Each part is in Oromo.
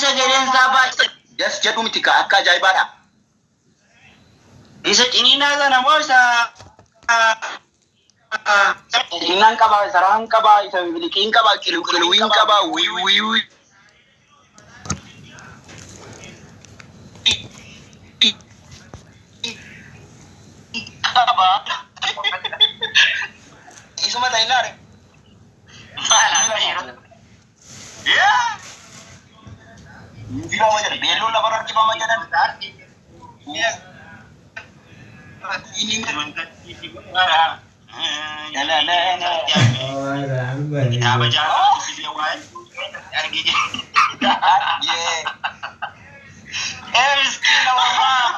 Sagaleen isaa baay'ee Das jedhu miti ka akka ajaa'ibaadha. Isa ciniinaa sana moo isa Ciniinaan qaba, isa raan qaba, isa biliqiin qaba, qilwiin qaba, wiiwii. Qaba. Isuma ta'inaa. Maal haasa'aa yeroo Filama jedhan beelloon lafarra harkifama jedhan. Kitaaba jaalala waa'ee argee jira. Ee miskiina wallah.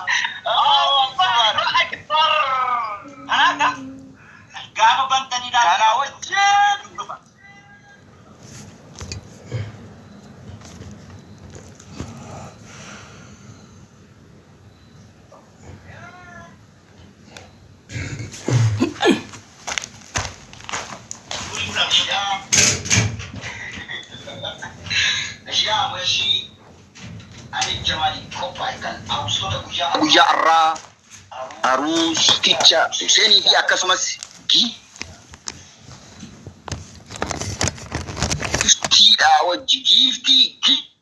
Allahu akbar. Kanaaf gaafa bantanii Kanaa wajjin dhufa. Guyyaa har'aa aruusticha Huseenii fi akkasumas giiftiidha wajji giiftii.